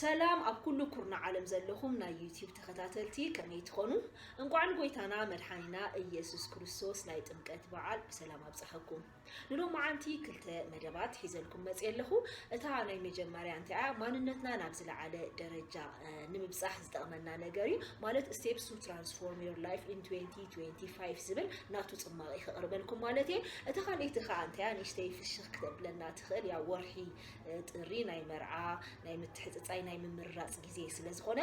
ሰላም ኣብ ኩሉ ኩርናዕ ዓለም ዘለኹም ናይ ዩቲዩብ ተኸታተልቲ፣ ከመይ ትኾኑ? እንቋዕ ንጎይታና መድሓኒና ኢየሱስ ክርስቶስ ናይ ጥምቀት በዓል ብሰላም ኣብጽሓኩም። ንሎማዓንቲ ክልተ መደባት ሒዘልኩም መጽየ ኣለኹ። እታ ናይ መጀመርያ እንታይ እያ? ማንነትና ናብ ዝለዓለ ደረጃ፣ እ፣ ንምብጻሕ ዝጠቕመና ነገር እዩ። ማለት steps to transform your life in twenty twenty-five ዝብል ናቱ ጽማቕ ከቕርበልኩም ማለት እየ። እታ ካልኣይቲ ከኣ እንታይ እያ? ንእሽተይ ፍሽኽ ክተብለና ትኽእል እያ። ወርሒ፣ እ፣ ጥሪ ናይ መርዓ፣ ናይ ምትሕጽጻይ፣ ናይ ምምርራጽ ግዜ ስለ ዝኾነ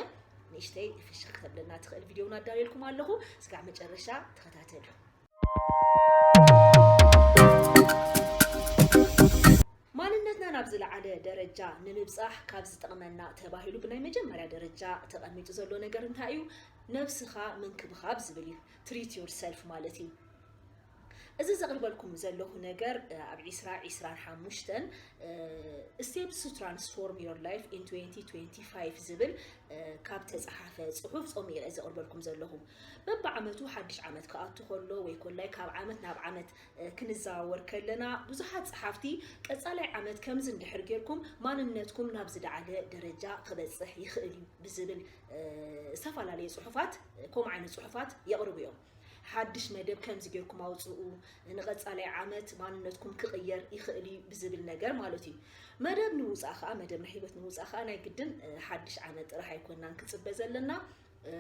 ንእሽተይ ፍሽኽ ክተብለና ትኽእል ቪድዮ እውን ኣዳልየልኩም ኣለኹ። ስጋዕ መጨረሻ ተኸታተሉ። ማንነትና ናብ ዝለዓለ ደረጃ ንምብጻሕ ካብ ዝጠቕመና ተባሂሉ ብናይ መጀመርያ ደረጃ ተቐሚጡ ዘሎ ነገር እንታይ እዩ? ነብስኻ ምንክብኻብ ዝብል እዩ። Treat yourself ማለት እዩ። እዚ ዘቕርበልኩም ዘለኹ ነገር፣ እ፣ ኣብ ዒስራ ዒስራን ሓሙሽተን፣ እ፣ Steps to Transform Your Life in twenty twenty-five ዝብል፣ እ፣ ካብ ተጻሓፈ ጽሑፍ ጾሚቐ ዘቕርበልኩም ዘለኹ። በብዓመቱ ሓድሽ ዓመት ክኣቱ ከሎ ወይ ኮላይ ካብ ዓመት ናብ ዓመት፣ እ፣ ክንዘዋወር ከለና ብዙሓት ጸሓፍቲ ቀጻላይ ዓመት ከምዚ እንድሕር ጌርኩም ማንነትኩም ናብ ዝለዓለ ደረጃ ክበጽሕ ይኽእል እዩ ብዝብል፣ እ፣ ዝተፈላለዩ ጽሑፋት፣ እ፣ ከምኡ ዓይነት ጽሑፋት የቕርቡ እዮም። ሓድሽ መደብ ከምዚ ጌርኩም ኣውጽኡ፣ ንቐጻላይ ዓመት ማንነትኩም ክቕየር ይኽእል እዩ ብዝብል ነገር ማለት እዩ። መደብ ንምውጻእ ከኣ፣ መደብ ናይ ህይወት ንምውጻእ ከኣ ናይ ግድን፣ እ፣ ሓድሽ ዓመት ጥራሕ ኣይኮናን ክጽበ ዘለና። እ፣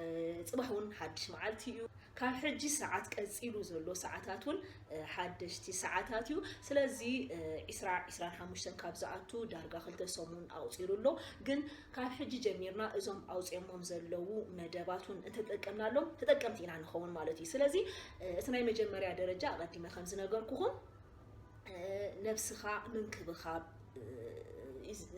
ጽባሕ እውን ሓድሽ መዓልቲ እዩ። ካብ ሕጂ ሰዓት ቀጺሉ ዘሎ ሰዓታት እውን፣ እ፣ ሓደሽቲ ሰዓታት እዩ። ስለዚ፣ እ፣ ዒስራ ዒስራን ሓሙሽተን ካብ ዝኣቱ ዳርጋ ክልተ ሰሙን ኣቑጺሩ ኣሎ። ግን ካብ ሕጂ ጀሚርና እዞም ኣውጺኦሞም ዘለዉ መደባት እውን እንተጠቀምናሎም ተጠቀምቲ ኢና ንኸውን ማለት እዩ። ስለዚ፣ እ፣ እቲ ናይ መጀመርያ ደረጃ ኣቐዲመ ከም ዝነገርኩኹም፣ እ፣ ነብስኻ ምንክብኻብ፣ እ፣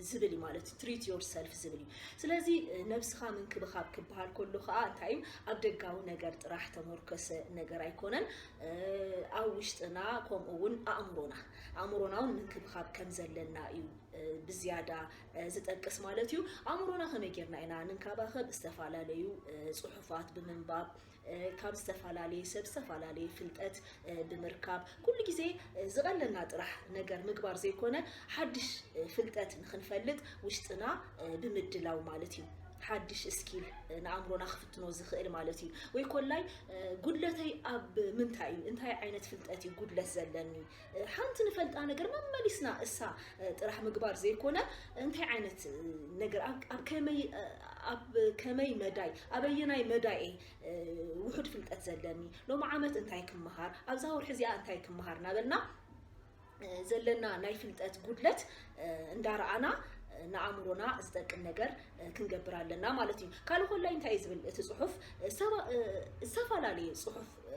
ዝብል እዩ ማለት እዩ። Treat yourself ዝብል እዩ። ስለዚ፣ እ፣ ነብስኻ ምንክብኻብ ክበሃል ከሎ ከኣ እንታይ እዩ? ኣብ ደጋዊ ነገር ጥራሕ ተመርኮሰ ነገር ኣይኮነን። እ፣ ኣብ ውሽጥና ከምኡ እውን ኣእምሮና፣ ኣእምሮና እውን ምንክብኻብ ከም ዘለና እዩ፣ እ፣ ብዝያዳ፣ እ፣ ዝጠቅስ ማለት እዩ። ኣእምሮና ከመይ ጌርና ኢና ንንከባኸብ? ዝተፈላለዩ፣ እ፣ ጽሑፋት ብምንባብ፣ እ፣ ካብ ዝተፈላለየ ሰብ ዝተፈላለየ ፍልጠት፣ እ፣ ብምርካብ፣ ኩሉ ግዜ፣ እ፣ ዝቐለና ጥራሕ ነገር ምግባር ዘይኮነ፣ ሓድሽ፣ እ፣ ፍልጠት ንኽንፈልጥ ውሽጥና፣ እ፣ ብምድላው ማለት እዩ። ሓድሽ ስኪል፣ እ፣ ንኣእምሮና ክፍትኖ ዝኽእል ማለት እዩ። ወይ ኮላይ፣ እ፣ ጉድለተይ ኣብ ምንታይ እዩ? እንታይ ዓይነት ፍልጠት እዩ ጉድለት ዘለኒ? እ፣ ሓንቲ ንፈልጣ ነገር መመሊስና እሳ፣ እ፣ ጥራሕ ምግባር ዘይኮነ፣ እንታይ ዓይነት፣ እ፣ ነገር ኣብ፣ ኣብ ከመይ፣ እ፣ ኣብ ከመይ መዳይ፣ ኣበየናይ መዳይ እየ፣ እ፣ ውሑድ ፍልጠት ዘለኒ? ሎሚ ዓመት እንታይ ክመሃር? ኣብዛ ወርሒ እዚኣ እንታይ ክመሃር? እናበልና፣ እ፣ ዘለና ናይ ፍልጠት ጉድለት፣ እ፣ እንዳረኣና፣ እ፣ ንኣእምሮና ዝጠቅም ነገር፣ እ፣ ክንገብር ኣለና ማለት እዩ። ካልእ ኮላይ እንታይ እዩ ዝብል እቲ ጽሑፍ? እ፣ ሰባ-፣ እ፣ ዝተፈላለየ ጽሑፍ፣ እ፣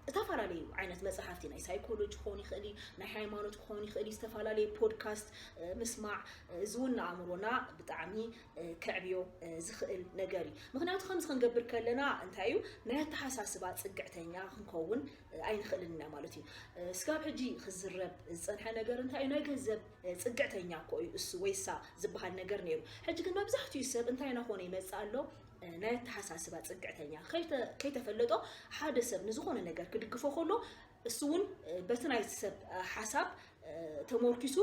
ዝተፈላለዩ ዓይነት መጽሓፍቲ ናይ ሳይኮሎጂ ክኸውን ይኽእል እዩ፣ ናይ ሃይማኖት ክኸውን ይኽእል እዩ፣ ዝተፈላለየ ፖድካስት፣ እ፣ ምስማዕ፣ እ፣ እዚ እውን ንኣእምሮና ብጣዕሚ፣ እ፣ ከዕብዮ፣ እ፣ ዝኽእል ነገር እዩ። ምኽንያቱ ከምዚ ክንገብር ከለና እንታይ እዩ፣ ናይ ኣተሓሳስባ ጽግዕተኛ ክንከውን፣ እ፣ ኣይንኽእልን ኢና ማለት እዩ። እ፣ ስጋብ ሕጂ ክዝረብ ዝጸንሐ ነገር እንታይ እዩ፣ ናይ ገንዘብ፣ እ፣ ጽግዕተኛ እኮ እዩ እሱ ወይ እሳ ዝበሃል ነገር ነይሩ። ሕጂ ግን መብዛሕትኡ ሰብ እንታይ እናኾነ ይመጽእ ኣሎ? እ፣ ናይ ኣተሓሳስባ ጽግዕተኛ። ከይተ-፣ ከይተፈለጦ ሓደ ሰብ ንዝኾነ ነገር ክድግፎ ከሎ፣ እሱ እውን፣ እ፣ በቲ ናይቲ ሰብ፣ እ፣ ሓሳብ፣ እ፣ ተመርኪሱ፣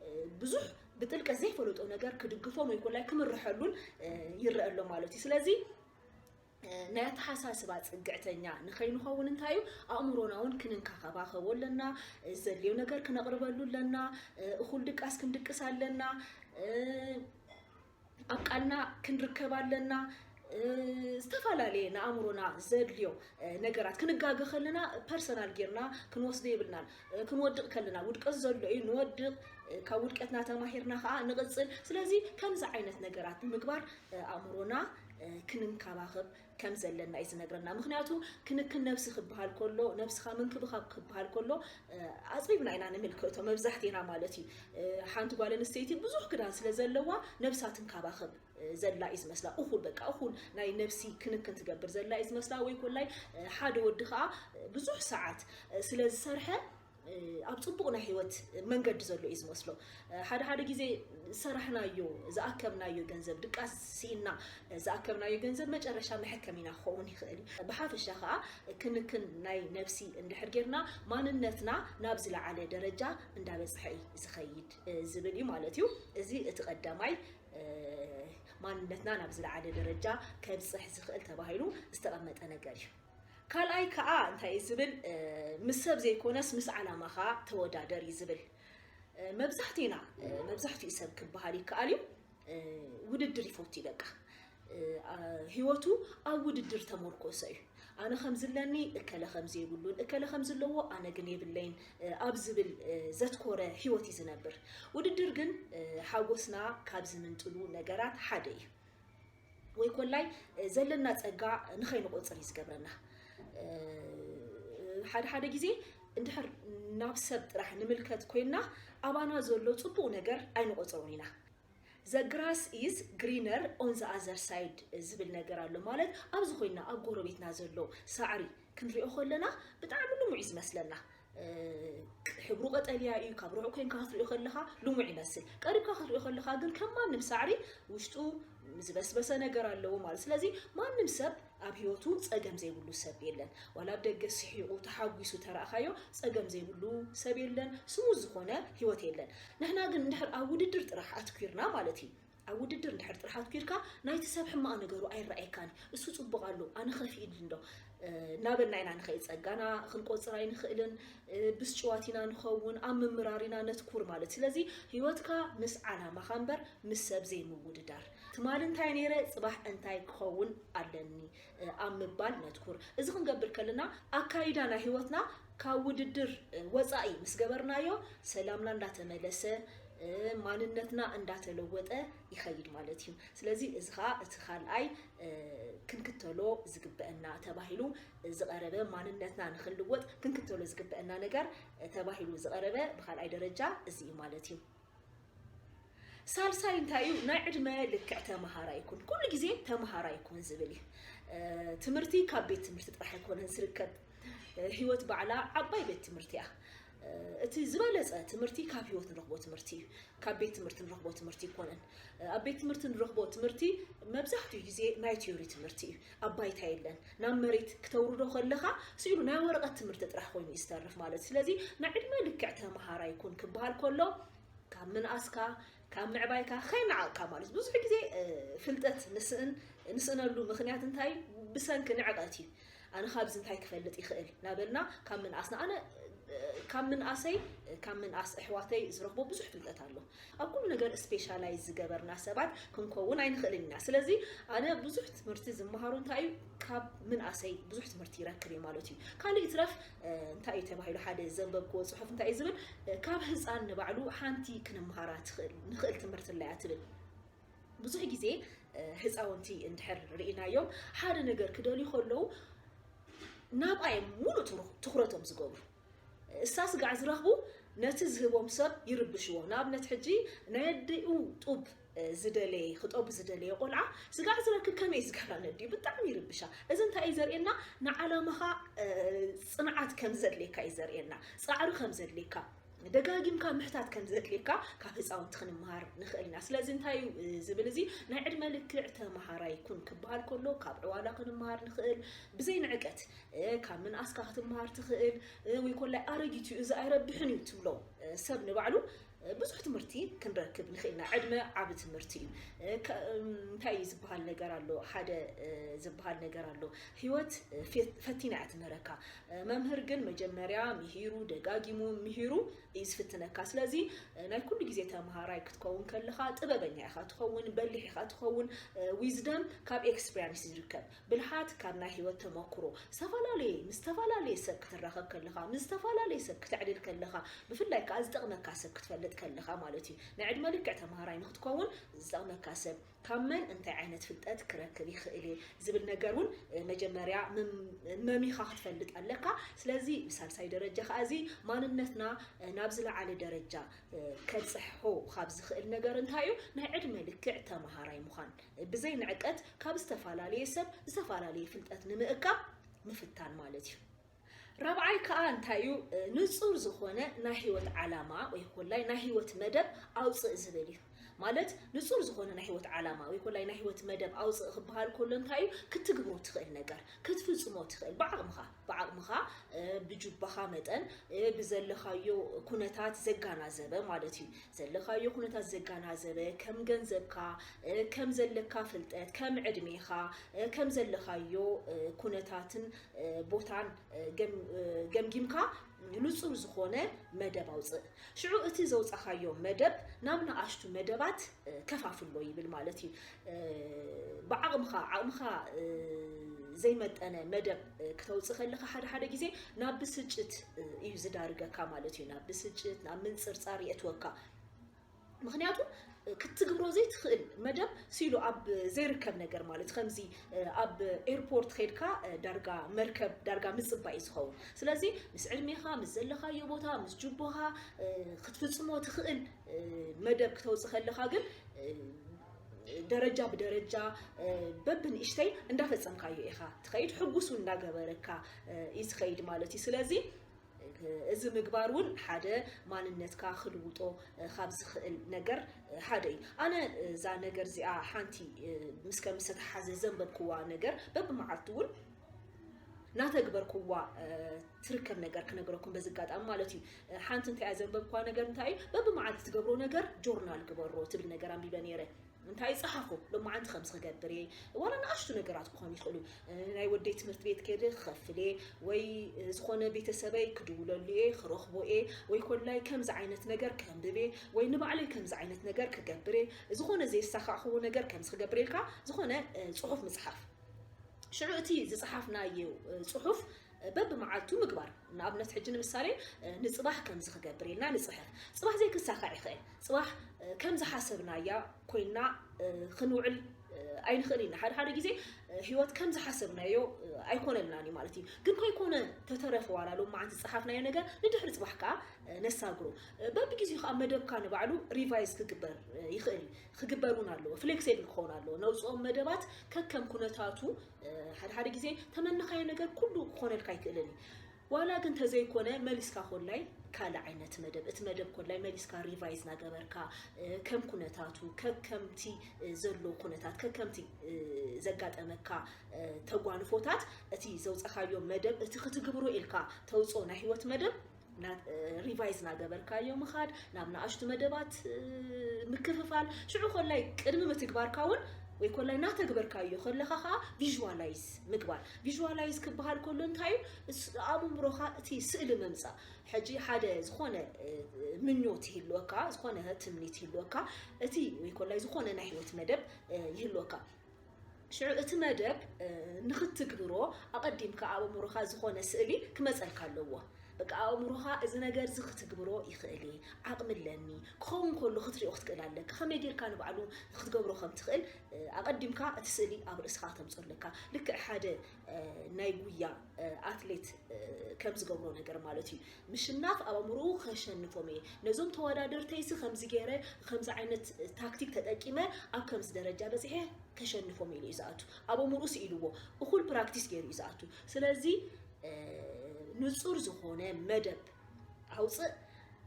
እ፣ ብዙሕ ብጥልቀት ዘይፈለጦ ነገር ክድግፎን ወይ ኮላይ ክምርሐሉን፣ እ፣ ይረአ ኣሎ ማለት እዩ። ስለዚ፣ እ፣ ናይ ኣተሓሳስባ ጽግዕተኛ ንኸይንኸውን እንታይ እዩ? ኣእምሮና እውን ክንንከባኸቦ ኣለና፣ እ፣ ዘድልዮ ነገር ክነቕርበሉ ኣለና፣ እ፣ እኹል ድቃስ ክንድቅስ ኣለና፣ እ፣ ኣብ ቃልና ክንርከብ ኣለና። እ፣ ዝተፈላለየ ንኣእምሮና ዘድልዮ፣ እ፣ ነገራት ክንጋገ ከለና ፐርሰናል ጌርና ክንወስዶ የብልናን። እ፣ ክንወድቕ ከለና ውድቀት ዘሎ እዩ፣ ንወድቕ፣ እ፣ ካብ ውድቀትና ተማሂርና ከኣ ንቕጽል። ስለዚ ከምዚ ዓይነት ነገራት ብምግባር፣ እ፣ ኣእምሮና፣ እ፣ ክንንከባኸብ ከም ዘለና እዩ ዝነግረና። ምኽንያቱ ክንክን ነብሲ ክበሃል ከሎ፣ ነብስኻ ምንክብኻብ ክበሃል ከሎ፣ እ፣ ኣጽቢብና ኢና ንምልከቶ መብዛሕቴና ማለት እዩ። እ፣ ሓንቲ ጓል ኣንስተይቲ ብዙሕ ክዳን ስለ ዘለዋ ነብሳ ትንከባኸብ፣ እ፣ ዘላ እዩ ዝመስላ። እኹል በቃ እኹል ናይ ነብሲ ክንክን ትገብር ዘላ እዩ ዝመስላ። ወይ ኮላይ፣ እ፣ ሓደ ወዲ ከኣ፣ እ፣ ብዙሕ ሰዓት፣ እ፣ ስለ ዝሰርሐ ኣብ ጽቡቕ ናይ ህይወት መንገዲ ዘሎ እዩ ዝመስሎ። ሓደ ሓደ ግዜ ዝሰራሕናዮ፣ ዝኣከብናዮ ገንዘብ፣ ድቃስ ስኢና ዝኣከብናዮ ገንዘብ መጨረሻ መሐከሚና ክኸውን ይኽእል እዩ። ብሓፈሻ ከዓ ክንክን ናይ ነብሲ እንድሕር ጌርና፣ ማንነትና ናብ ዝለዓለ ደረጃ እንዳበጽሐ እዩ ዝኸይድ ዝብል እዩ ማለት እዩ። እዚ እቲ ቀዳማይ፣ ማንነትና ናብ ዝለዓለ ደረጃ ከብጽሕ ዝኽእል ተባሂሉ ዝተቐመጠ ነገር እዩ። ካልኣይ ከዓ እንታይ እዩ ዝብል፣ ምስ ሰብ ዘይኮነስ ምስ ዓላማኻ ተወዳደር እዩ ዝብል። መብዛሕትኡና፣ መብዛሕትኡ ሰብ ክበሃል ይከኣል እዩ፣ ውድድር ይፈቱ እዩ። በቃ፣ ህይወቱ ኣብ ውድድር ተመርኮሰ እዩ። ኣነ ከም ዝለኒ እከለ ከም ዘይብሉን፣ እከለ ከም ዘለዎ ኣነ ግን የብለይን ኣብ ዝብል ዘትኮረ ህይወት እዩ ዝነብር። ውድድር ግን ሓጎስና ካብ ዝምንጥሉ ነገራት ሓደ እዩ። ወይ ኮላይ ዘለና ጸጋ ንኸይንቆጽር እዩ ዝገብረና። ሓደ ሓደ ግዜ እንድሕር ናብ ሰብ ጥራሕ ንምልከት ኮይና፣ ኣባና ዘሎ ጽቡቕ ነገር ኣይንቆጽሮን ኢና። The grass is greener on the other side ዝብል ነገር ኣሎ። ማለት ኣብዚ ኮይና ኣብ ጎረቤትና ዘሎ ሳዕሪ ክንሪኦ ከለና ብጣዕሚ ልሙዕ እዩ ዝመስለና። ሕብሩ ቀጠልያ እዩ፣ ካብ ርሑቕ ኮይንካ ክትሪኦ ከለኻ ልሙዕ ይመስል። ቀሪብካ ክትሪኦ ከለኻ ግን ከም ማንም ሳዕሪ ውሽጡ ዝበስበሰ ነገር ኣለዎ ማለት። ስለዚ ማንም ሰብ ኣብ ህይወቱ ጸገም ዘይብሉ ሰብ የለን። ዋላ ኣብ ደገ ስሒቑ ተሓጒሱ ተራእኻዮ ጸገም ዘይብሉ ሰብ የለን። ስሙዝ ዝኾነ ህይወት የለን። ንሕና ግን እንድሕር ኣብ ውድድር ጥራሕ ኣትኲርና ማለት እዩ። ኣብ ውድድር እንድሕር ጥራሕ ኣትኲርካ ናይቲ ሰብ ሕማቕ ነገሩ ኣይረኣየካን። እሱ ጽቡቕ ኣሎ፣ ኣነ ከፊእኒ እንዶ እናበልና ኢና ንኸይድ። ጸጋና ክንቆጽር ኣይንኽእልን። ብስጭዋት ኢና ንኸውን፣ ኣብ ምምራር ኢና ነትኩር ማለት። ስለዚ ህይወትካ ምስ ዓላማኻ እምበር ምስ ሰብ ዘይምውድዳር። ትማሊ እንታይ ነይረ፣ ጽባሕ እንታይ ክኸውን ኣለኒ ኣብ ምባል ነትኩር። እዚ ክንገብር ከለና ኣካይዳ ናይ ህይወትና ካብ ውድድር ወጻኢ ምስ ገበርናዮ ሰላምና እንዳተመለሰ፣ ማንነትና እንዳተለወጠ ይኸይድ ማለት እዩ። ስለዚ እዚ ኸኣ እቲ ካልኣይ ክንክተሎ ዝግበአና ተባሂሉ ዝቐረበ፣ ማንነትና ንኽንልወጥ ክንክተሎ ዝግበአና ነገር ተባሂሉ ዝቐረበ ብኻልኣይ ደረጃ እዚ እዩ ማለት እዩ። ሳልሳይ እንታይ እዩ? ናይ ዕድመ ልክዕ ተመሃራይ ኩን፣ ኩሉ ግዜ ተመሃራይ ኩን ዝብል እዩ። ትምህርቲ ካብ ቤት ትምህርቲ ጥራሕ ኣይኮነን ዝርከብ። ህይወት ባዕላ ዓባይ ቤት ትምህርቲ እያ። እቲ ዝበለጸ ትምህርቲ ካብ ህይወት ንረኽቦ ትምህርቲ እዩ። ካብ ቤት ትምህርቲ ንረኽቦ ትምህርቲ ኣይኮነን። ኣብ ቤት ትምህርቲ ንረኽቦ ትምህርቲ መብዛሕትኡ ግዜ ናይ ቲዮሪ ትምህርቲ እዩ። ኣብ ባይታ የለን። ናብ መሬት ክተውርዶ ከለኻ ስኢሉ ናይ ወረቐት ትምህርቲ ጥራሕ ኮይኑ እዩ ዝተርፍ ማለት። ስለዚ ናይ ዕድመ ልክዕ ተመሃራይ ኩን ክበሃል ከሎ ካብ ምንኣስካ፣ ካብ ምዕባይካ ከይነዓቕካ ማለት። ብዙሕ ግዜ ፍልጠት ንስእን ንስእነሉ ምኽንያት እንታይ? ብሰንኪ ንዕቐት እዩ። ኣነ ካብዚ እንታይ ክፈልጥ ይኽእል ናበልና ካብ ምንኣስና፣ ኣነ ካብ ምንኣሰይ፣ ካብ ምንኣስ ኣሕዋተይ ዝረኽቦ ብዙሕ ፍልጠት ኣሎ። ኣብ ኩሉ ነገር ስፔሻላይዝ ዝገበርና ሰባት ክንከውን ኣይንኽእልን ኢና። ስለዚ ኣነ ብዙሕ ትምህርቲ ዝመሃሮ እንታይ እዩ? ካብ ምንኣሰይ ብዙሕ ትምህርቲ ይረክብ እየ ማለት እዩ። ካልእ ይትረፍ እንታይ እዩ ተባሂሉ፣ ሓደ ዘንበብክዎ ጽሑፍ እንታይ እዩ ዝብል፣ ካብ ህፃን ንባዕሉ ሓንቲ ክንመሃራ ትኽእል ንኽእል ትምህርቲ ኣለያ ትብል። ብዙሕ ግዜ ህፃውንቲ እንድሕር ርኢናዮም ሓደ ነገር ክደልዩ ከለዉ ናብኣ እዮም ሙሉእ ትሩ- ትኹረቶም ዝገብሩ። እሳ ስጋዕ ዝረኽቡ ነቲ ዝህቦም ሰብ ይርብሽዎ። ንኣብነት ሕጂ ናይ ኣዲኡ ጡብ ዝደለየ ክጠቡ ዝደለየ ቆልዓ ስጋዕ ዝረክብ ከመይ ዝገብራ ነዲኡ ብጣዕሚ ይርብሻ። እዚ እንታይ እዩ ዘርእየና? ንዓላማኻ ጽንዓት ከም ዘድልየካ እዩ ዘርእየና፣ ጻዕሪ ከም ዘድልየካ፣ ደጋጊምካ ምሕታት ከም ዘድልየካ ካብ ህፃውንቲ ክንመሃር ንኽእል ኢና። ስለዚ እንታይ እዩ ዝብል እዚ ናይ ዕድመ ልክዕ ተመሃራይ ኩን ክበሃል ከሎ ካብ ዕዋላ ክንመሃር ንኽእል ብዘይ ንዕቀት። ካብ ምንኣስካ ክትመሃር ትኽእል። ወይ ኮላይ ኣረጊት እዩ እዚ ኣይረብሕን እዩ ትብሎ ሰብ ንባዕሉ ብዙሕ ትምህርቲ ክንረክብ ንኽእል ኢና። ዕድመ ዓቢ ትምህርቲ እዩ። እንታይ እዩ ዝበሃል ነገር ኣሎ፣ ሓደ ዝበሃል ነገር ኣሎ፣ ህይወት ፈቲና እያ ትምህረካ። መምህር ግን መጀመርያ ምሂሩ ደጋጊሙ ምሂሩ እዩ ዝፍትነካ። ስለዚ ናይ ኩሉ ግዜ ተምሃራይ ክትከውን ከለኻ ጥበበኛ ኢኻ ትኸውን፣ በሊሕ ኢኻ ትኸውን። ዊዝደም ካብ ኤክስፒሪንስ ዝርከብ፣ ብልሓት ካብ ናይ ህይወት ተመክሮ። ዝተፈላለየ ምስ ዝተፈላለየ ሰብ ክትራኸብ ከለኻ፣ ምስ ዝተፈላለየ ሰብ ክትዕልል ከለኻ፣ ብፍላይ ከዓ ዝጠቕመካ ሰብ ክትፈልጥ ከለኻ ማለት እዩ። ናይ ዕድመ ልክዕ ተምሃራይ ንክትከውን ዝጠቕመካ ሰብ ካብ መን እንታይ ዓይነት ፍልጠት ክረክብ ይኽእል እየ ዝብል ነገር እውን መጀመርያ መሚኻ ክትፈልጥ ኣለካ። ስለዚ ብሳልሳይ ደረጃ ከዓ እዚ ማንነትና ናብ ዝለዓለ ደረጃ ከብፅሖ ካብ ዝኽእል ነገር እንታይ እዩ? ናይ ዕድመ ልክዕ ተምሃራይ ምዃን፣ ብዘይ ንዕቀት ካብ ዝተፈላለየ ሰብ ዝተፈላለየ ፍልጠት ንምእካብ ምፍታን ማለት እዩ። ራብዓይ ከዓ እንታይ እዩ? ንጹር ዝኾነ ናይ ህይወት ዓላማ ወይ ኮላይ ናይ ህይወት መደብ ኣውፅእ ዝብል እዩ። ማለት ንጹር ዝኾነ ናይ ህይወት ዓላማ ወይ ኮላይ ናይ ህይወት መደብ ኣውፅእ ክበሃል ከሎ እንታይ እዩ? ክትግብሮ ትኽእል ነገር ክትፍጽሞ ትኽእል ብዓቕምኻ ብዓቕምኻ ብጁባኻ መጠን ብዘለኻዮ ኩነታት ዘጋናዘበ ማለት እዩ። ዘለኻዮ ኩነታት ዘጋናዘበ ከም ገንዘብካ፣ ከም ዘለካ ፍልጠት፣ ከም ዕድሜኻ፣ ከም ዘለኻዮ ኩነታትን ቦታን ገምጊምካ ንጹር ዝኾነ መደብ ኣውፅእ። ሽዑ እቲ ዘውፃኻዮ መደብ ናብ ንኣሽቱ መደባት ከፋፍሎ ይብል ማለት እዩ። ብዓቕምኻ ዓቕምኻ ዘይመጠነ መደብ ክተውፅእ ከለካ ሓደ ሓደ ግዜ ናብ ብስጭት እዩ ዝዳርገካ ማለት እዩ። ናብ ብስጭት ናብ ምንፅርፃር የእትወካ። ምክንያቱ ክትግብሮ ዘይትኽእል መደብ ስኢሉ ኣብ ዘይርከብ ነገር ማለት ከምዚ ኣብ ኤርፖርት ከድካ ዳርጋ መርከብ ዳርጋ ምፅባይ እዩ ዝኸውን። ስለዚ ምስ ዕድሜኻ ምስ ዘለኻዮ ቦታ ምስ ጅቦኻ ክትፍፅሞ ትኽእል መደብ ክተውፅእ ከለኻ ግን ደረጃ ብደረጃ በብንእሽተይ እንዳፈፀምካዮ ኢኻ ትኸይድ። ሕጉስ እውን እንዳገበረካ እዩ ዝኸይድ ማለት እዩ። ስለዚ እዚ ምግባር እውን ሓደ ማንነትካ ክልውጦ ካብ ዝኽእል ነገር ሓደ እዩ። ኣነ እዛ ነገር እዚኣ ሓንቲ ምስ ከም ዝተሓዘ ዘንበብክዋ ነገር በብመዓልቱ እውን ናተግበርክዋ ትርከብ ነገር ክነግረኩም በዚ ኣጋጣሚ ማለት እዩ። ሓንቲ እንታይ እያ ዘንበብክዋ ነገር እንታይ እዩ? በብመዓልቲ ትገብሮ ነገር ጆርናል ግበሮ ትብል ነገር ኣንቢበ ነይረ። እንታይ ጸሓፎ ሎማዓንቲ ከምዚ ክገብር እየ። ዋላ ንኣሽቱ ነገራት ክኾኑ ይኽእሉ። ናይ ወደይ ትምህርቲ ቤት ከይደ ክኸፍል እየ ወይ ዝኾነ ቤተሰበይ ክድውለሉ እየ ክረኽቦ እየ ወይ ኮላይ ከምዚ ዓይነት ነገር ከንብብ እየ ወይ ንባዕለይ ከምዚ ዓይነት ነገር ክገብር እየ። ዝኾነ ዘየሳኻዕክዎ ነገር ከምዚ ክገብር እየ ኢልካ ዝኾነ ጽሑፍ ምጽሓፍ። ሽዑ እቲ ዝጸሓፍናዮ ጽሑፍ በብመዓልቱ ምግባር። ንኣብነት ሕጂ ንምሳሌ ንጽባሕ ከምዚ ክገብር ኢልና ንጽሕፍ። ጽባሕ ዘይክሳኻዕ ይኽእል። ጽባሕ ከም ዝሓሰብናያ ኮይና ክንውዕል ኣይንኽእል ኢና። ሓደ ሓደ ግዜ ህይወት ከም ዝሓሰብናዮ ኣይኮነልናን እዩ ማለት እዩ። ግን ከይኮነ ተተረፈ ዋላ ሎማዓንቲ ዝጸሓፍናዮ ነገር ንድሕሪ ጽባሕ ከዓ ነሳግሮ። በብግዜኡ ከዓ መደብካ ንባዕሉ ሪቫይዝ ክግበር ይኽእል እዩ። ክግበር እውን ኣለዎ። ፍሌክሲብል ክኸውን ኣለዎ። ነውፅኦም መደባት ከከም ኩነታቱ ሓደ ሓደ ግዜ ተመነኻዮ ነገር ኩሉ ክኾነልካ ኣይክእልን እዩ። ዋላ ግን ተዘይኮነ መሊስካ ኮላይ ካልእ ዓይነት መደብ እቲ መደብ ኮላይ መሊስካ ሪቫይዝ ናገበርካ ከም ኩነታቱ ከከምቲ ዘሎ ኩነታት ከከምቲ ዘጋጠመካ ተጓንፎታት እቲ ዘውፀኻዮ መደብ እቲ ክትግብሮ ኢልካ ተውፅኦ ናይ ህይወት መደብ ሪቫይዝ ናገበርካዮ ምኻድ ናብ ንኣሽቱ መደባት ምክፍፋል ሽዑ ኮላይ ቅድሚ ምትግባርካ እውን ወይ ኮላይ ናተግበርካዮ ከለኻ ከዓ ቪዥዋላይዝ ምግባር። ቪዥዋላይዝ ክበሃል ከሎ እንታይ እዩ? ኣእምሮኻ እቲ ስእሊ ምምፃእ። ሕጂ ሓደ ዝኾነ ምኞት ይህልወካ፣ ዝኾነ ትምኒት ይህልወካ፣ እቲ ወይ ኮላይ ዝኾነ ናይ ህይወት መደብ ይህልወካ። ሽዑ እቲ መደብ ንኽትግብሮ ኣቐዲምካ ኣብ ኣእምሮኻ ዝኾነ ስእሊ ክመፀልካ ኣለዎ። በቃ ኣእምሮኻ እዚ ነገር እዚ ክትግብሮ ይኽእል እየ፣ ዓቕሚ ኣለኒ፣ ክኸውን ከሎ ክትሪኦ ክትክእል ኣለካ። ከመይ ጌርካ ንባዕሉ ክትገብሮ ከም ትኽእል ኣቐዲምካ እቲ ስእሊ ኣብ ርእስኻ ተምፅኦ ኣለካ። ልክዕ ሓደ ናይ ጉያ ኣትሌት ከም ዝገብሮ ነገር ማለት እዩ። ምሽናፍ ኣብ ኣእምሮኡ ከሸንፎም እየ፣ ነዞም ተወዳደርተይሲ ከምዚ ገይረ ከምዚ ዓይነት ታክቲክ ተጠቂመ ኣብ ከምዚ ደረጃ በፂሐ ከሸንፎም ኢሉ እዩ ዝኣቱ። ኣብ ኣእምሮኡ ስኢልዎ እኹል ፕራክቲስ ገይሩ እዩ ዝኣቱ። ስለዚ ንፁር ዝኾነ መደብ ኣውፅእ።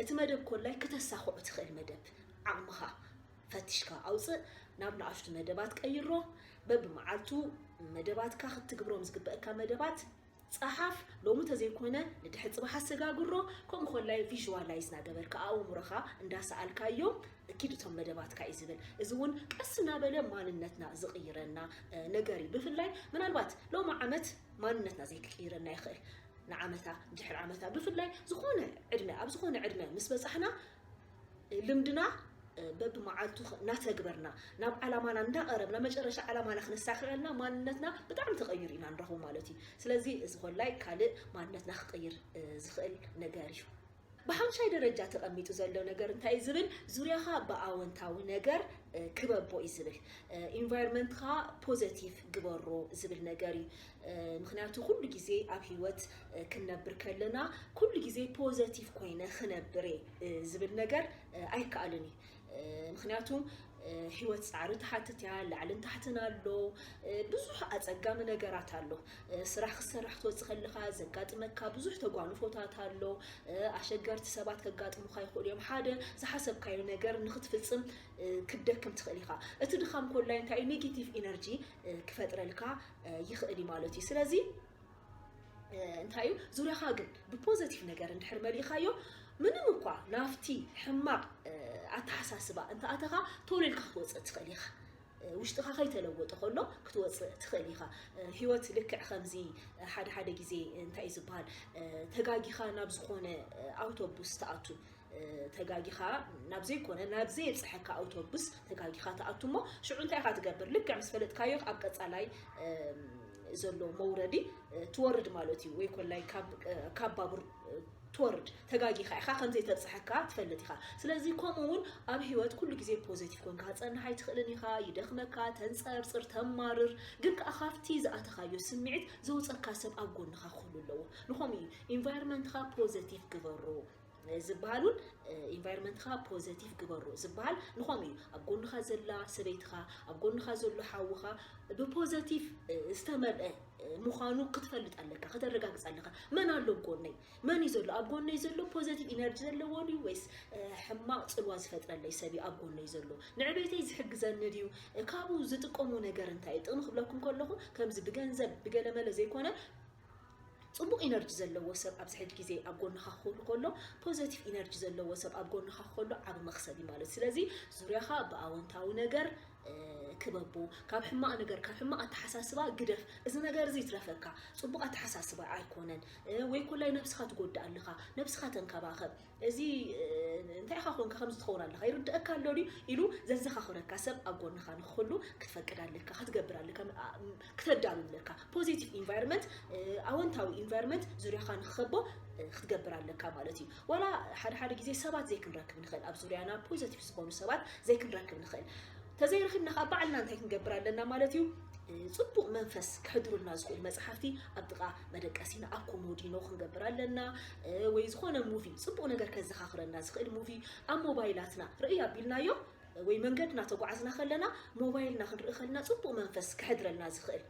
እቲ መደብ ኮላይ ክተሳኽዖ ትኽእል መደብ ዓቕምኻ ፈቲሽካ ኣውፅእ። ናብ ንኣሽቱ መደባት ቀይሮ። በብመዓልቱ መደባትካ ክትትግብሮም ዝግበእካ መደባት ፀሓፍ። ሎሚ ተዘይኮነ ንድሕሪ ፅባሕ ኣሰጋግሮ። ከምኡ ኮላይ ቪዥዋላይዝ ናገበርካ ኣእምሮኻ እንዳሰኣልካዮም ኪድ እቶም መደባትካ እዩ ዝብል። እዚ እውን ቀስ እናበለ ማንነትና ዝቕይረና ነገር እዩ። ብፍላይ ምናልባት ሎሚ ዓመት ማንነትና ዘይክቅይረና ይኽእል። ንዓመታ ድሕሪ ዓመታ ብፍላይ ዝኾነ ዕድመ ኣብ ዝኾነ ዕድመ ምስ በፃሕና ልምድና በብመዓልቱ እናተግበርና ናብ ዓላማና እንዳቐረብና መጨረሻ ዓላማና ክነሳክዐልና ማንነትና ብጣዕሚ ተቐይሩ ኢና ንረኽቦ ማለት እዩ። ስለዚ እዚ ኮላይ ካልእ ማንነትና ክቕይር ዝኽእል ነገር እዩ። ብሓምሻይ ደረጃ ተቐሚጡ ዘሎ ነገር እንታይ ዝብል ዙርያኻ ብኣወንታዊ ነገር ክበቦ እዩ ዝብል። ኢንቫይሮንመንትካ ፖዘቲቭ ግበሮ ዝብል ነገር እዩ። ምክንያቱ ኩሉ ግዜ ኣብ ሂወት ክንነብር ከለና ኩሉ ግዜ ፖዘቲቭ ኮይነ ክነብር እየ ዝብል ነገር ኣይከኣልን እዩ። ምክንያቱ ሂወት ፃዕሪ ትሓትት እያ፣ ላዕልን ታሕትን ኣሎ፣ ብዙሕ ኣፀጋሚ ነገራት ኣሎ። ስራሕ ክትሰርሕ ክትወፅእ ከለካ ዘጋጥመካ ብዙሕ ተጓንፎታት ኣሎ። ኣሸገርቲ ሰባት ከጋጥሙካ ይኽእሉ እዮም። ሓደ ዝሓሰብካዮ ነገር ንክትፍፅም ክትደክም ትኽእል ኢኻ። እቲ ድኻም ኮላይ እንታይ እዩ? ኔጌቲቭ ኢነርጂ ክፈጥረልካ ይኽእል እዩ ማለት እዩ። ስለዚ እንታይ እዩ ዙርያኻ ግን ብፖዘቲቭ ነገር እንድሕር መሊእኻዮ፣ ምንም እኳ ናብቲ ሕማቕ ኣተሓሳስባ እንተኣተኻ ቶሎ ኢልካ ክትወፅእ ትኽእል ኢኻ። ውሽጥኻ ከይተለወጠ ከሎ ክትወፅእ ትኽእል ኢኻ። ህይወት ልክዕ ከምዚ ሓደ ሓደ ግዜ እንታይ እዩ ዝበሃል፣ ተጋጊኻ ናብ ዝኾነ ኣውቶቡስ ትኣቱ፣ ተጋጊኻ ናብ ዘይኮነ ናብ ዘየብፅሐካ ኣውቶቡስ ተጋጊኻ ትኣቱ እሞ ሽዑ እንታይ ኢኻ ትገብር? ልክዕ ምስ ፈለጥካዮ ኣብ ቀፃላይ ዘሎ መውረዲ ትወርድ ማለት እዩ። ወይ ኮላይ ካብ ባቡር ትወርድ ተጋጊኻ ኢኻ፣ ከም ዘይተብፅሐካ ትፈልጥ ኢኻ። ስለዚ ከምኡ እውን ኣብ ህይወት ኩሉ ግዜ ፖዘቲቭ ኮንካ ክትፀንሕ ኣይትኽእልን ኢኻ። ይደኽመካ፣ ተንፀርፅር፣ ተማርር። ግን ከዓ ካብቲ ዝኣተኻዮ ስምዒት ዘውፀካ ሰብ ኣብ ጎንኻ ክህሉ ኣለዎ። ንኸምኡ እዩ ኢንቫይሮንመንትኻ ፖዘቲቭ ግበሮ ዝበሃል እውን ኢንቫይሮንመንትኻ ፖዘቲቭ ግበሮ ዝበሃል ንኸምኡ እዩ። ኣብ ጎንኻ ዘላ ሰበይትኻ፣ ኣብ ጎንኻ ዘሎ ሓውኻ ብፖዘቲቭ ዝተመልአ ምዃኑ ክትፈልጥ ኣለካ፣ ከተረጋግፅ ኣለካ። መን ኣሎ ኣብ ጎነይ? መን እዩ ዘሎ ኣብ ጎነይ ዘሎ? ፖዘቲቭ ኢነርጂ ዘለዎ ድዩ ወይስ ሕማቕ ፅልዋ ዝፈጥረለይ ሰብ እዩ ኣብ ጎነይ ዘሎ? ንዕቤተይ ዝሕግዘኒ ድዩ? ካብኡ ዝጥቀሞ ነገር እንታይ እዩ? ጥቕሚ ክብለኩም ከለኹ ከምዚ ብገንዘብ ብገለመለ ዘይኮነ ፅቡቕ ኢነርጂ ዘለዎ ሰብ ኣብዚ ሕጂ ግዜ ኣብ ጎንኻ ክህሉ ከሎ፣ ፖዘቲቭ ኢነርጂ ዘለዎ ሰብ ኣብ ጎንኻ ከሎ ዓቢ መኽሰብ እዩ ማለት። ስለዚ ዙርያኻ ብኣወንታዊ ነገር ክበቦ፣ ካብ ሕማቕ ነገር፣ ካብ ሕማቕ ኣተሓሳስባ ግደፍ። እዚ ነገር እዚ ይትረፈካ፣ ፅቡቕ ኣተሓሳስባ ኣይኮነን ወይ ኮላይ ነብስኻ ትጎድእ ኣለኻ፣ ነብስኻ ተንከባኸብ። እዚ እንታይ ኢኻ ኮንካ ከምዚ ትኸውን ኣለኻ? ይርድኣካ ኣሎ ድዩ ኢሉ ዘዘኻኽረካ ሰብ ኣብ ጎንኻ ንክህሉ ክትፈቅድ ኣለካ፣ ክትገብር ኣለካ፣ ክተዳሉ ኣለካ። ፖዚቲቭ ኢንቫይሮንመንት፣ ኣወንታዊ ኢንቫይሮንመንት ዙርያኻ ንክኸቦ ክትገብር ኣለካ ማለት እዩ። ዋላ ሓደ ሓደ ግዜ ሰባት ዘይክንረክብ ንኽእል፣ ኣብ ዙርያና ፖዚቲቭ ዝኾኑ ሰባት ዘይክንረክብ ንኽእል። ተዘይረኺብና ከዓ ባዕልና እንታይ ክንገብር ኣለና ማለት እዩ? ፅቡቕ መንፈስ ክሕድሩልና ዝኽእሉ መፅሓፍቲ ኣብ ጥቓ መደቀሲና ኣብ ኮሞዲኖ ክንገብር ኣለና። ወይ ዝኾነ ሙቪ፣ ፅቡቕ ነገር ከዘኻኽረና ዝኽእል ሙቪ ኣብ ሞባይላትና ርእይ ኣቢልናዮ ወይ መንገድ እናተጓዓዝና ከለና ሞባይልና ክንርኢ ከለና ፅቡቕ መንፈስ ክሕድረልና ዝኽእል፣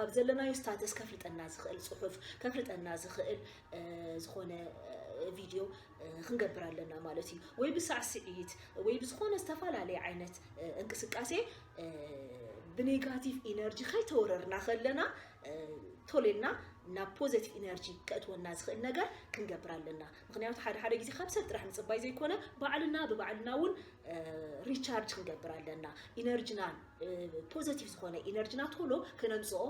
ኣብ ዘለናዮ ስታተስ ከፍልጠና ዝኽእል ፅሑፍ፣ ከፍልጠና ዝኽእል ዝኾነ ቪድዮ ክንገብር ኣለና ማለት እዩ። ወይ ብሳዕስዒት ወይ ብዝኾነ ዝተፈላለየ ዓይነት እንቅስቃሴ ብኔጋቲቭ ኢነርጂ ከይተወረርና ከለና ቶሌልና ናብ ፖዘቲቭ ኢነርጂ ከእትወና ዝኽእል ነገር ክንገብር ኣለና። ምክንያቱ ሓደ ሓደ ግዜ ካብ ሰብ ጥራሕ ምፅባይ ዘይኮነ ባዕልና ብባዕልና እውን ሪቻርጅ ክንገብር ኣለና። ኢነርጂና ፖዘቲቭ ዝኾነ ኢነርጂና ቶሎ ክነምፅኦ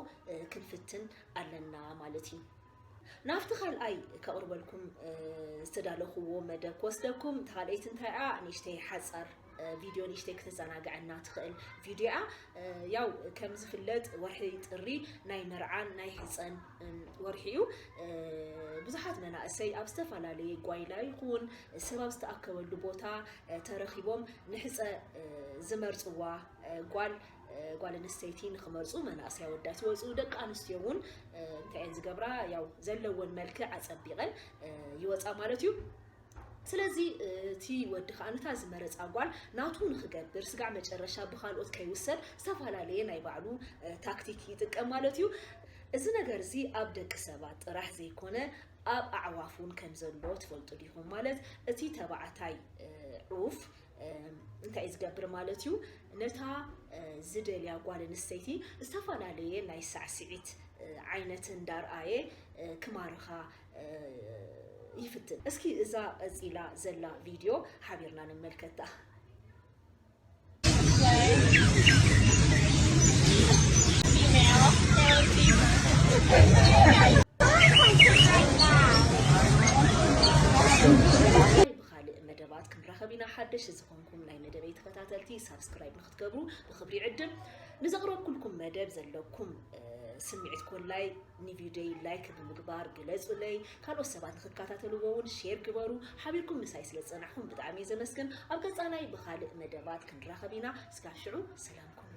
ክንፍትን ኣለና ማለት እዩ። ናብቲ ካልኣይ ከቕርበልኩም ዝተዳለኹዎ መደብ ክወስደኩም። እቲ ካልኣይቲ እንታይ እያ? ንእሽተይ ሓፃር ቪድዮ ንእሽተይ ክትዘናግዐና ትኽእል ቪድዮ እያ። ያው ከም ዝፍለጥ ወርሒ ጥሪ ናይ መርዓን ናይ ሕፀን ወርሒ እዩ። ብዙሓት መናእሰይ ኣብ ዝተፈላለየ ጓይላ ይኹን ሰብ ኣብ ዝተኣከበሉ ቦታ ተረኺቦም ንሕፀ ዝመርፅዋ ጓል ጓል ኣንስተይቲ ንክመርፁ መናእሰይ ኣወዳት ይወፁ። ደቂ ኣንስትዮ እውን እንታይ እየን ዝገብራ? ያው ዘለወን መልክዕ ኣፀቢቐን ይወፃ ማለት እዩ። ስለዚ እቲ ወዲ ከዓ ነታ ዝመረፃ ጓል ናቱ ንክገብር ስጋዕ መጨረሻ ብካልኦት ከይውሰድ ዝተፈላለየ ናይ ባዕሉ ታክቲክ ይጥቀም ማለት እዩ። እዚ ነገር እዚ ኣብ ደቂ ሰባት ጥራሕ ዘይኮነ ኣብ ኣዕዋፍ እውን ከም ዘሎ ትፈልጡ ዲኹም? ማለት እቲ ተባዕታይ ዑፍ እንታይ እዩ ዝገብር ማለት እዩ? ነታ ዝደልያ ጓል ኣንስተይቲ ዝተፈላለየ ናይ ሳዕስዒት ዓይነት እንዳርኣየ ክማርኻ ይፍትን። እስኪ እዛ ቀፂላ ዘላ ቪድዮ ሓቢርና ንመልከታ። ብኻልእ መደባት ክንራኸብ ኢና። ሓደሽ ዝኾንኩም ናይ መደበይ ተኸታተልቲ ሳብስክራይብ ንክትገብሩ ብክብሪ ይዕድም። ንዘቕረብኩልኩም መደብ ዘለኩም ስምዒት ኮላይ ንቪድዮይ ላይክ ብምግባር ግለጹለይ። ካልኦት ሰባት ንክከታተልዎ እውን ሼር ግበሩ። ሓቢርኩም ምሳይ ስለ ዝጸናሕኩም ብጣዕሚ እየ ዘመስግን። ኣብ ቀጻላይ ብኻልእ መደባት ክንራኸብ ኢና። እስካብ ሽዑ ሰላም ኩኑ።